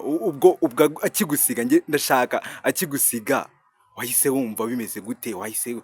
Ubwo akigusiga, njye ndashaka akigusiga, wahise wumva bimeze gute? Wahise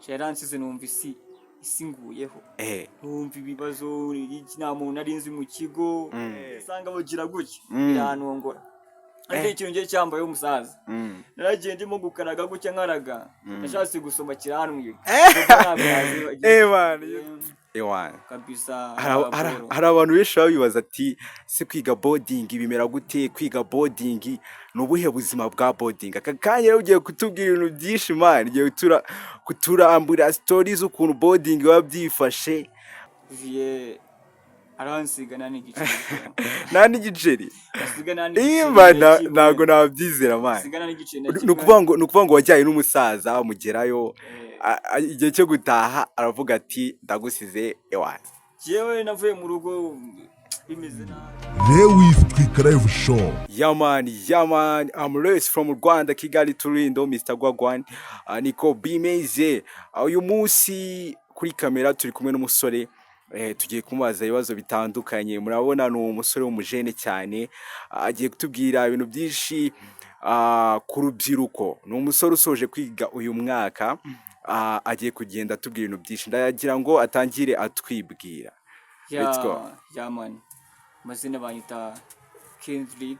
Yaransize, numva isi nguyeho. Numva ibibazo, iki, nta muntu nari nzi mu kigo, usanga bagira gutya, birantongora. Ariko ikintu ngiye cyambayeho, umusaza, naragiye ndimo gukaraga gutya, nkaraga, nashatse gusoma kirantwika. Man, ewana. Kabisa. Hari abantu benshi baba bibaza ati: "Se kwiga boarding bimera gute? Kwiga boarding ni ubuhe buzima bwa boarding?" Aka kanya rero ugiye kutubwira ibintu byinshi, man. Ugiye kuturambura stories z'ukuntu boarding biba byifashe. Vieux aransigana n'igiceri. Nta n'igiceri? Asigana n'igiceri Ima na kimwe. Ntabwo nabyizera, man. Asigana n'igiceri na Ni kimwe. ukuvuga ngo wajyanye n'umusaza, mugerayo, igihe cyo gutaha aravuga ati: "Ndagusize, ewana." Jewe navuye mu rugo bimeze nabi. Lewis Twika Live Show. Yeah man, yeah man, I'm Lewis from Rwanda, Kigali Turindo, Mr. Gwagwan. Niko bimeze. Uyu munsi kuri kamera turi kumwe n'umusore, tugiye kumubaza ibibazo bitandukanye. Murabona ni umusore w'umujene cyane, agiye kutubwira ibintu byinshi ku rubyiruko. Ni umusore usoje kwiga uyu mwaka, agiye kugenda atubwira ibintu byinshi. Ndagira ngo atangire atwibwira. Let's go. Yeah man, amazina banyita Kendrick.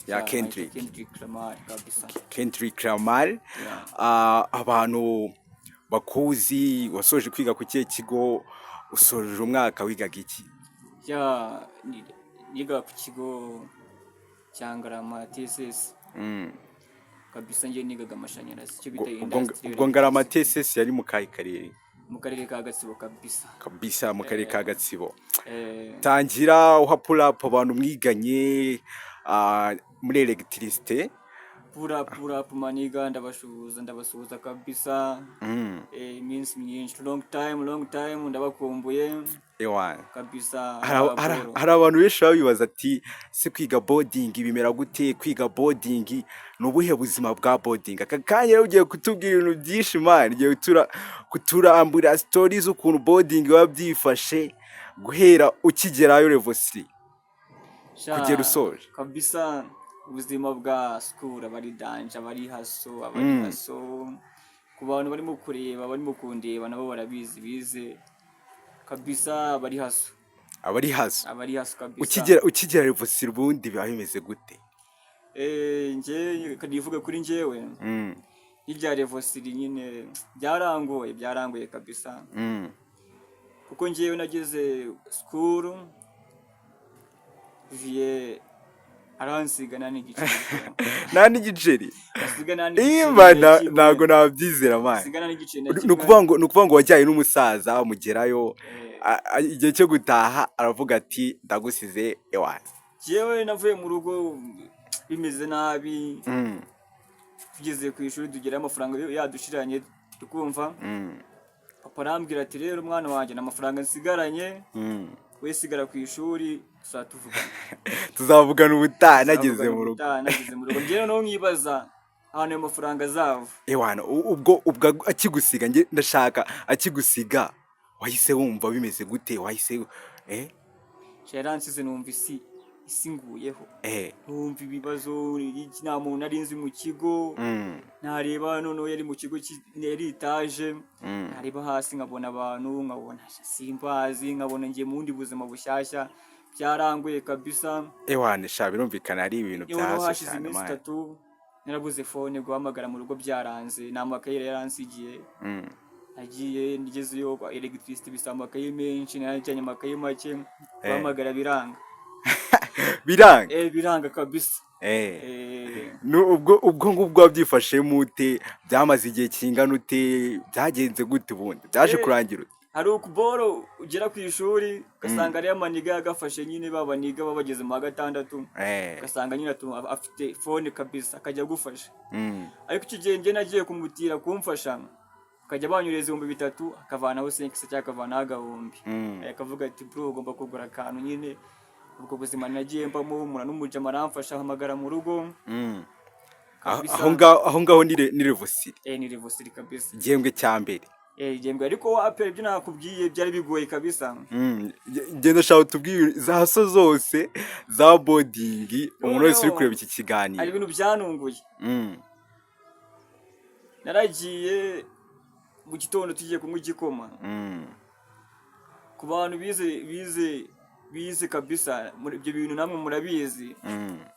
Ya, Ya, banyita Kendrick. Kendrick Lamar kabisa. Kendrick Lamar. Yeah. Abantu bakuzi, wasoje kwiga ku kihe kigo? Usoje umwaka, wigaga iki? Ya, niga ku kigo cya Ngarama TSS. Kabisa, njye nigaga amashanyarazi, icyo bita industry. Ubwo Ngarama TSS yari mu kahe karere? Mu karere ka Gatsibo kabisa. Kabisa, mu karere ka Gatsibo. Eh. Tangira uha pull up abantu mwiganye muri électricité. Pull up, pull up, my nigga, ndabasuhuza, ndabasuhuza kabisa. Iminsi myinshi, long time, long time, ndabakumbuye. Ewana. Kabisa. Hari abantu benshi baba bibaza ati: "Se kwiga boarding bimera gute? Kwiga boarding ni ubuhe buzima bwa boarding?" Aka kanya rero ugiye kutubwira ibintu byinshi, man. Ugiye kuturambura stories z'ukuntu boarding biba byifashe guhera ukigerayo level 3 Sha, kugera usoje. Kabisa, ubuzima bwa school aba ari danger, aba ari hustle, aba ari hustle. Ku bantu barimo kureba, barimo kundeba, nabo barabizi, bize kabisa, aba ari hustle. Aba ari hustle. Aba ari hustle kabisa. Ukigera level 3, ubundi biba bimeze gute? Njye kanivuga kuri njyewe, hirya level 3 nyine byarangoye, byarangoye kabisa, kuko njyewe nageze school, vieux aransigana n'igiceri. Nta n'igiceri? Asigana n'igiceri Ima na kimwe. Ntabwo nabyizera, man. Asigana n'igiceri na Ni kimwe. ukuvuga ngo wajyanye n'umusaza, mugerayo, igihe cyo gutaha aravuga ati: "Ndagusize, ewana." Jewe navuye mu rugo bimeze nabi. Tugeze ku ishuri, tugerayo amafaranga yadushiranye, tukumva papa arambwira ati: "Rero mwana wanjye, nta mafaranga nsigaranye, we sigara ku ishuri, tuzatuvugana." "Tuzavugana ubutaha nageze mu rugo." Ubutaha nageze mu rugo. Njyewe noneho nkibaza ahantu ayo mafaranga azava. Ewana, ubwo akigusiga, njye ndashaka akigusiga, wahise wumva bimeze gute? Wahise Yaransize, numva isi nguyeho. Numva ibibazo, iki, nta muntu nari nzi mu kigo. Nareba noneho yari mu kigo yari etaje, nareba hasi nkabona abantu, nkabona simbazi, nkabona ngiye mu bundi buzima bushyashya. Byarangoye kabisa. Ewana sha, birumvikana ari ibintu Noneho bya hustle hashize cyane, iminsi man. 3 narabuze phone, guhamagara mu rugo byaranze, ni amakaye yari yaransigiye. Nagiye ngezeyo électricité bisaba amakaye menshi, narajyanye amakaye make, guhamagara biranga. Biranga? Eh, biranga kabisa. Ubwo ngubwo wabyifashemo ute? Byamaze igihe kingana ute? Byagenze gute ubundi? Byaje kurangira ute? Hari ukuboro ugera ku ishuri ugasanga ariyo ma nigga yagafashe nyine, ba ba nigga baba bageze mu wa gatandatu, ugasanga nyine afite phone kabisa, akajya agufasha. Ariko icyo gihe njye nagiye kumutira kumfasha, akajya banyureza 3000, akavanaho 500 cyangwa akavanaho 1000. Akavuga ati: "Bro, ugomba kugura akantu nyine." Ubwo buzima nagiye mbamo, mura n'umujama aramfasha, ahamagara mu rugo. Aho Kabisa. aho ngaho ni level 3? Eh, ni level 3 kabisa. Igihembwe cya mbere. Igihembwe, ariko APR ibyo nakubwiye byari bigoye kabisa. Genda shaka utubwire za hustle zose za boarding, umuntu wese uri Noneho, kureba iki hari kiganiro. ibintu byanunguye. Naragiye mu gitondo, tugiye kunywa igikoma. Ku bantu bize kabisa muri ibyo bintu, namwe murabizi,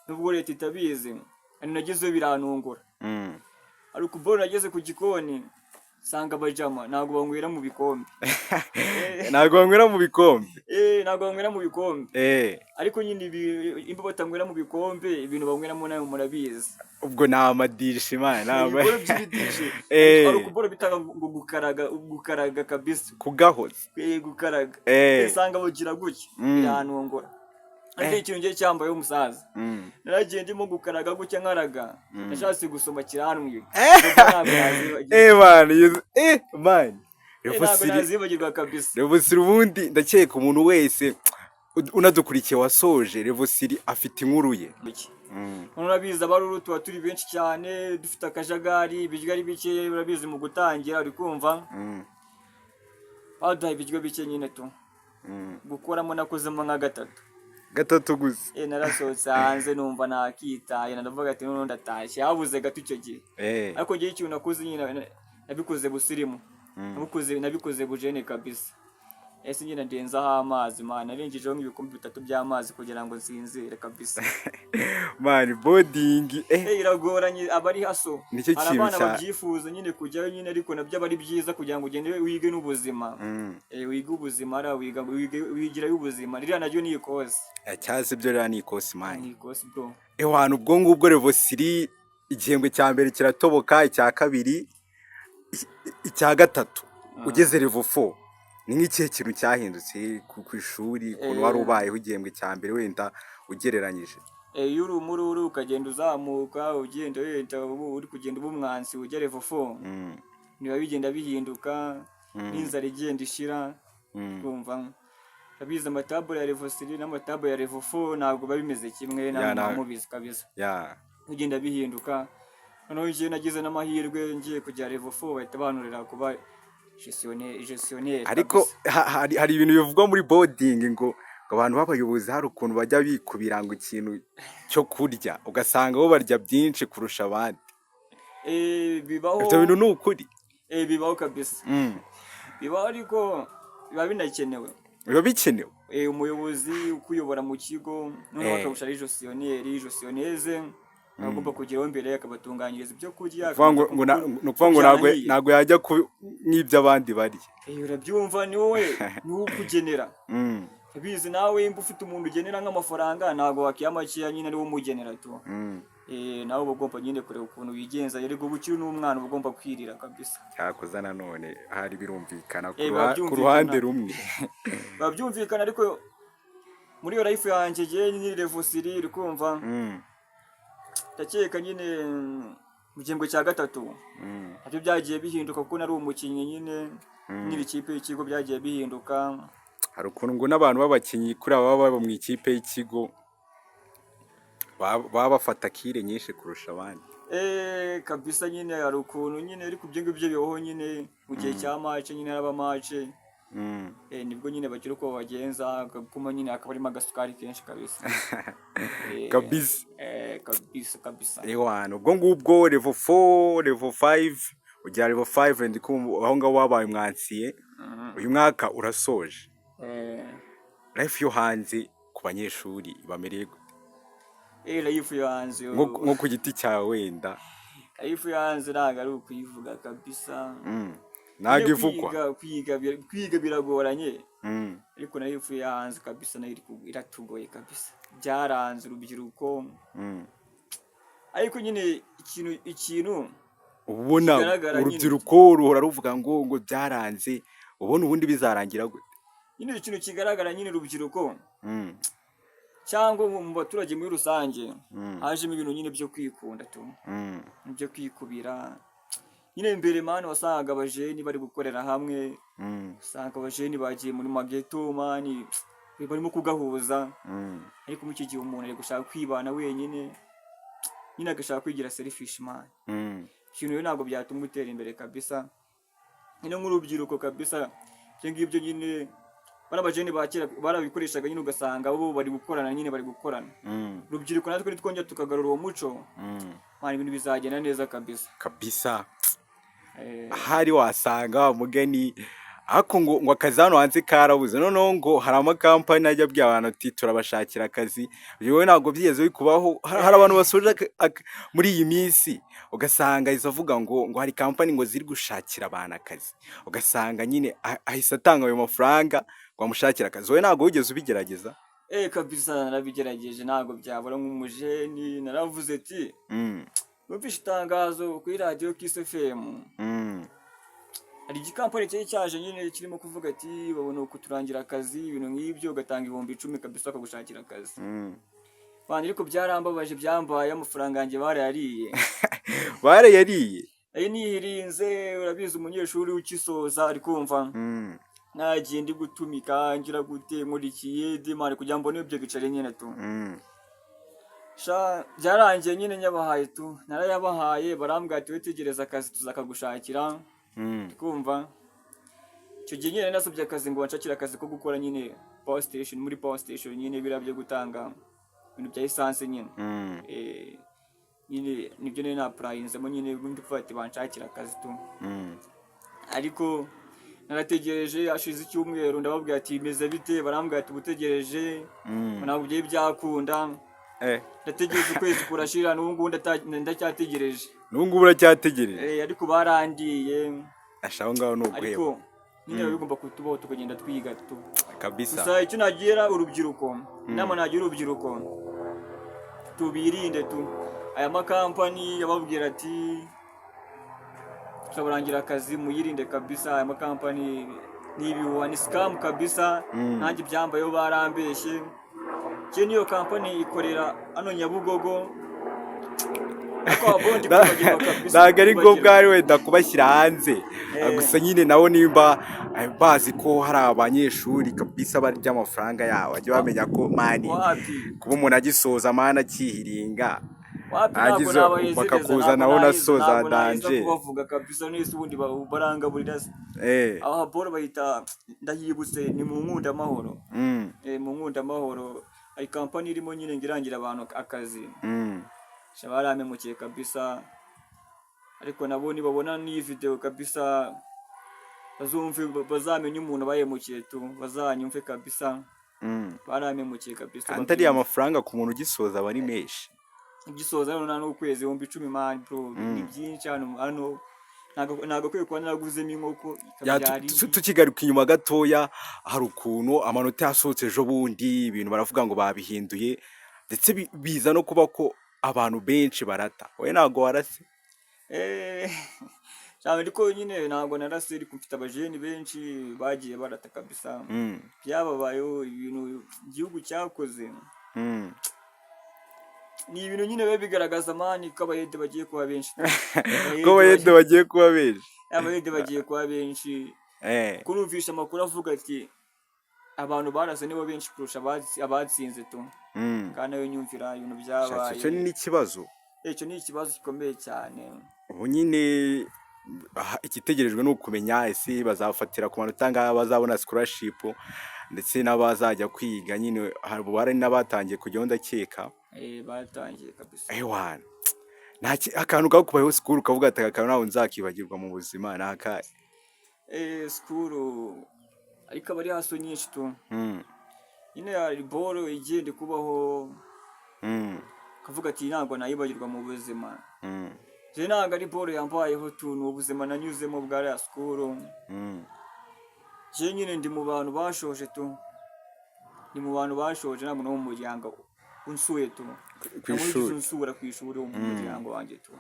nubwo leta itabizi. Hari nagezeyo birantungura. Hari ukuboro nageze ku gikoni, nsanga abajama ntabwo banywera mu bikombe. Ntabwo banywera mu bikombe? Eh, ntabwo banywera mu bikombe. Ariko nyine imba batanywera mu bikombe, ibintu banyweramo nawe murabizi. Ubwo ni amadishi, man, ni Ibiboro by'ibidishi. Hari ukuboro bitanga ngo gukaraga, gukaraga kabisa. Kugahoza. Eh, gukaraga. Usanga bagira gutya. Birantungura, ariko ikintu ngiye cyambayeho, umusaza, naragiye ndimo gukaraga gutya, nkaraga, nashatse gusoma kirantwika. Ntabwo nazibagirwa. Man, man. Ntabwo Level 3. nazibagirwa kabisa. Level 3, ubundi ndakeka umuntu wese unadukurikiye wasoje level 3 afite inkuru ye. None urabizi, abaruru tuba turi benshi cyane, dufite akajagari, ibiryo ari bike. Urabizi mu gutangira, uri kumva, baduhaye ibiryo bike nyine tu. Gukoramo nakozemo nka gatatu. Gatatu gusa? Eh, narasohotse hanze numva nakitaye, ndavuga ati noneho ndatashye, habuze gato icyo gihe. Ariko ngewe ikintu nakoze nyine, nabikoze busirimu, nabikoze bujene kabisa. Ese nyine ndenzaho amazi, man, narengejeho nk'ibikombe bitatu by'amazi kugira ngo nsinzire kabisa. Man, boarding. Eh, iragoranye, aba ari hustle. Nicyo Hari kintu abana babyifuza nyine kujyayo nyine, ariko nabyo aba ari byiza kugira ngo ugende wige n'ubuzima. Eh, wige ubuzima, ara wiga wigirayo ubuzima, ririya naryo ni ikosi. Cyase byo rero ni ikosi, man. Ni ikosi, bro. Ewana, ubwo ngubwo level 3, igihembwe cya mbere kiratoboka, icya kabiri, icya gatatu, ugeze level 4, ni nk'ikihe kintu cyahindutse ku ishuri, ukuntu wari ubayeho igihembwe cya mbere wenda ugereranyije? Eh, iyo uri umururu ukagenda uzamuka, ugenda wenda ubu uri kugenda uba umwansi, ujya level 4, niba bigenda bihinduka, n'inzara igenda ishira. Kumva abize amataburo ya level 3 n'amataburo ya level 4 ntabwo biba bimeze kimwe. Ya, namwe mubizi kabisa. Bigenda bihinduka. Noneho njyewe nagize n'amahirwe, ngiye kujya level 4 bahita banurira kuba gestionnaire Ariko kabisa. hari ibintu bivugwa muri boarding ngo abantu b'abayobozi hari ukuntu bajya bikubira ngo ikintu cyo kurya, ugasanga bo barya byinshi kurusha abandi. Eh, bibaho. Ibyo bintu ni ukuri? Eh, bibaho kabisa. Bibaho, ariko biba binakenewe. Biba bikenewe. Eh, umuyobozi ukuyobora mu kigo noneho akagusha ari gestionnaire, agomba kugeraho mbere akabatunganyiriza ibyo kurya. Ukuvuga ngo ni ukuvuga ngo ntabwo yajya ku nk'ibyo abandi barya. Eh, urabyumva, ni wowe ukugenera. Abizi nawe, imba ufite umuntu ugenera nk'amafaranga, ntabwo wakiha makeya nyine, ari wowe umugenera tu. Eh, nawe uba ugomba nyine kureba ukuntu wigenza, erega uba ukiri n'umwana, uba ugomba kwirira kabisa. Cyakoza nanone hari birumvikana Eh, biba ku byumvikana. ruhande rumwe. Biba byumvikana, ariko muri iyo life yanjye njyewe ni level 3, uri kumva, ndakeka nyine mu gihembwe cya gatatu nabyo byagiye bihinduka, kuko nari umukinnyi nyine nyiri ikipe y'ikigo, byagiye bihinduka. Hari ukuntu ngo n'abantu b'abakinnyi kuri aba baba mu ikipe y'ikigo baba bafata kire nyinshi kurusha abandi. Eh, kabisa nyine hari ukuntu nyine, ariko ibyo ngibyo bibaho nyine mu gihe cya match nyine, haraba match. Eh, nibwo nyine bagira uko bagenza, kuma nyine hakaba harimo agasukari kenshi kabisa. Eh, Kabisa. Eh, kabisa kabisa. Ewana, ubwo ngubwo level 4, level 5, ugera level 5, ndi kumva aho ngaho wabaye umwansiye. Uyu mwaka urasoje. Life yo hanze ku banyeshuri bamereye gute? Eh, life yo hanze Nko ku giti cyawe wenda. Life yo hanze ntabwo ari ukuyivuga kabisa. Ntabwo Nyine ivugwa. Kwiga biragoranye. Ariko na life yo hanze kabisa nayo iratugoye kabisa, byaranze urubyiruko. Ariko nyine ikintu Ubona kigaragara nyine. urubyiruko ruhora ruvuga ngo byaranze, ubona ubundi bizarangira gute? Nyine ikintu kigaragara nyine, urubyiruko cyangwa mu baturage muri rusange, hajemo ibintu nyine byo kwikunda tu, byo kwikubira nyine. Mbere, man, wasangaga abajeni bari gukorera hamwe, usanga abajeni bagiye muri mageto, man, barimo kugahuza. Ariko muri iki gihe umuntu ari gushaka kwibana wenyine nyine, agashaka kwigira selfish, man. Ikintu rero ntabwo byatuma utera imbere kabisa. Nyine nk'urubyiruko kabisa, ibyo ngibyo nyine bari abajene ba kera barabikoreshaga nyine, ugasanga bo bari gukorana nyine, bari gukorana. Urubyiruko natwe nitwongera tukagarura uwo muco, man, ibintu bizagenda neza kabisa. Kabisa. Eh. Ahari wasanga wa mugani, ariko ngo akazi hano hanze karabuze. Noneho ngo hari amakampani ajya abwira abantu ati: "Turabashakira akazi." Wowe ntabwo byigeze bikubaho? Hari abantu basoje muri iyi minsi, ugasanga ahise avuga ngo hari kampani ngo ziri gushakira abantu akazi, ugasanga nyine ahise atanga ayo mafaranga ngo amushakire akazi. Wowe ntabwo wigeze ubigerageza? Eh, kabisa narabigerageje, ntabwo byabura. Nk'umujeni naravuze ati numvise itangazo kuri radiyo Kiss FM, hari igikampani cyari cyaje nyine kirimo kuvuga ati babona kuturangira akazi, ibintu nk'ibyo, ugatanga 10,000 kabisa bakagushakira akazi. Bana, ariko byarambabaje, byambaye, amafaranga yanjye barayariye. Barayariye? Nari nihirinze, urabizi umunyeshuri ukisoza ari kumva nagiye ndi gutumika, ngira gute, nkurikiye dimani kugira ngo mbone ibyo bicari nyine tu. Sha, byarangiye nyine nyabahaye tu, narayabahaye, barambwira ati: "Witegereze, akazi tuzakagushakira." Kumva icyo gihe nyine nasabye akazi ngo banshakire akazi ko gukora nyine power station, muri power station nyine, biriya byo gutanga ibintu bya essence nyine. Nyine nibyo nari napplyinzemo nyine, ndi kuvuga ati banshakire akazi tu. Ariko narategereje, hashize icyumweru, ndababwira ati: "Bimeze bite?" Barambwira ati: "Ubutegereje, ntabwo byari byakunda." Ndategereje, ukwezi kurashira, n'ubu ngubu ndacyategereje. N'ubu ngubu uracyategereje? Eh, ariko barandiye. Asha, aho ngaho ni uguheba. Ariko nyine biba bigomba kutubaho, tukagenda twiga tu. Kabisa. Gusa icyo nagira urubyiruko, inama nagira urubyiruko, tubirinde tu aya makampani yababwira ati: "Turabarangira akazi." Muyirinde kabisa, aya makampani ni ibihuha, ni scam kabisa. Nanjye byambayeho, barambeshye. Njye niyo kampani ikorera hano Nyabugogo, ariko ababondi kwibagirwa kabisa. Ntabwo ari kwibagirwa. ngombwa ari wenda kubashyira hanze. Eh. Gusa nyine nabo nimba bazi ko hari abanyeshuri kabisa barya amafaranga yabo, bajye bamenya ko, man, Wapi. kuba umuntu agisoza, man, akihiringa Wapi, ntabwo agize nabayezereza. bakakuza Ntabwo nawe unasoza ntabwo naheza danger. kubavuga kabisa. Nese ubundi barangaburira se? Aho boro bayita, ndahibutse, ni mu Nkundamahoro. Mu Nkundamahoro hari kampani irimo nyine ngo irangira abantu akazi. Sha, barampemukiye kabisa, ariko nabo nibabona n'iyi video kabisa bazumve, bazamenye umuntu bahemukiye tu, bazanyumve kabisa. Barampemukiye kabisa. Kandi ariya mafaranga ku muntu ugisoza aba ari menshi. Ugisoza hano nta n'ukwezi, 10,000, man, bro, ni byinshi hano. Hano ntabwo akwiye kuba naraguzemo inkoko Ya, ikabyara indi. Tukigaruka inyuma gatoya, hari ukuntu amanota yasohotse ejo bundi, ibintu baravuga ngo babihinduye, ndetse biza no kuba ko abantu benshi barata. Wowe ntabwo warase? Eh, cyane, ariko nyine ntabwo narase, ariko mfite abajeni benshi bagiye barata kabisa. Byababayeho, ibintu igihugu cyakoze ni ibintu nyine biba bigaragaza, man, ko abayede bagiye kuba benshi. Ko abayede bagiye kuba benshi. Abayede bagiye kuba benshi. Kurumvisha amakuru avuga ati abantu barase nibo benshi kurusha abatsinze tu. Kandi nayo nyumvira ibintu byabaye. Icyo ni n'ikibazo. Eh, icyo ni ikibazo gikomeye cyane. Ubu nyine aha, igitegerejwe ni ukumenya ese bazafatira ku manota angahe bazabona scholarship, ndetse n'abazajya kwiga nyine. Hari ubu hari n'abatangiye kujyaho, ndakeka. Eh, batangiye kabisa. Ewana, nta akantu kakubayeho school ukavuga ati: "Aka kantu ntabwo nzakibagirwa mu buzima," ni akahe? Eh, school ariko aba ari hustle nyinshi tu. Nyine hari boro igenda kubaho, ukavuga ati: "Ntabwo nayibagirwa mu buzima." Je ntabwo ari boro yambayeho tu, ni ubuzima nanyuzemo bwa ariya school. Je nyine ndi mu bantu bashoje tu, ni mu bantu bashoje, nta muntu wo mu muryango unsuye tu. Ku Nta muntu wigeze ishuri? unsura ku ishuri wo mu muryango wanjye tu.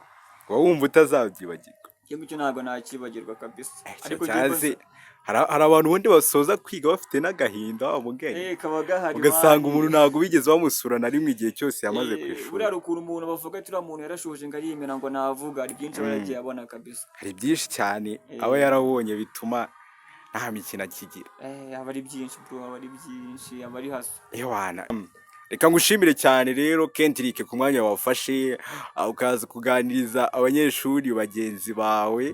Uba wumva utazabyibagirwa? Icyo ngicyo ntabwo nakibagirwa kabisa. Ariko Cyaze hari abantu ubundi basoza kwiga bafite n'agahinda, wa mugani. Eh, kaba gahari. Ugasanga Man. umuntu ntabwo bigeze bamusura na rimwe igihe cyose yamaze ku Eh, ishuri. Buriya hari ukuntu umuntu bavuga ati: "Uriya muntu yarashoje," ngo ariyemera ngo navuga, hari byinshi aba yaragiye abona kabisa. Hari byinshi cyane Eh. aba yarabonye bituma nta mikino akigira. Eh, aba ari byinshi, bro, aba ari byinshi, aba ari hustle. Ewana, reka ngushimire cyane rero, Kendrick, ku mwanya wafashe ukaza kuganiriza abanyeshuri bagenzi bawe.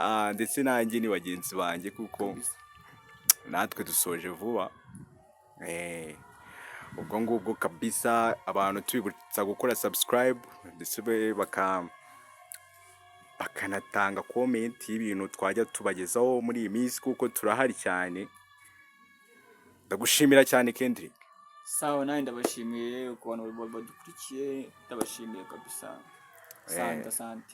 Ah, ndetse nanjye ni bagenzi banjye kuko Kabisa. natwe dusoje vuba. Ubwo ngubwo kabisa, abantu tubibutsa gukora subscribe, ndetse bakanatanga comment y'ibintu twajya tubagezaho muri iyi minsi, kuko turahari cyane. Ndagushimira cyane, Kendrick. Sawa, nawe ndabashimiye ku bantu badukurikiye, ndabashimiye kabisa. Asante, asante.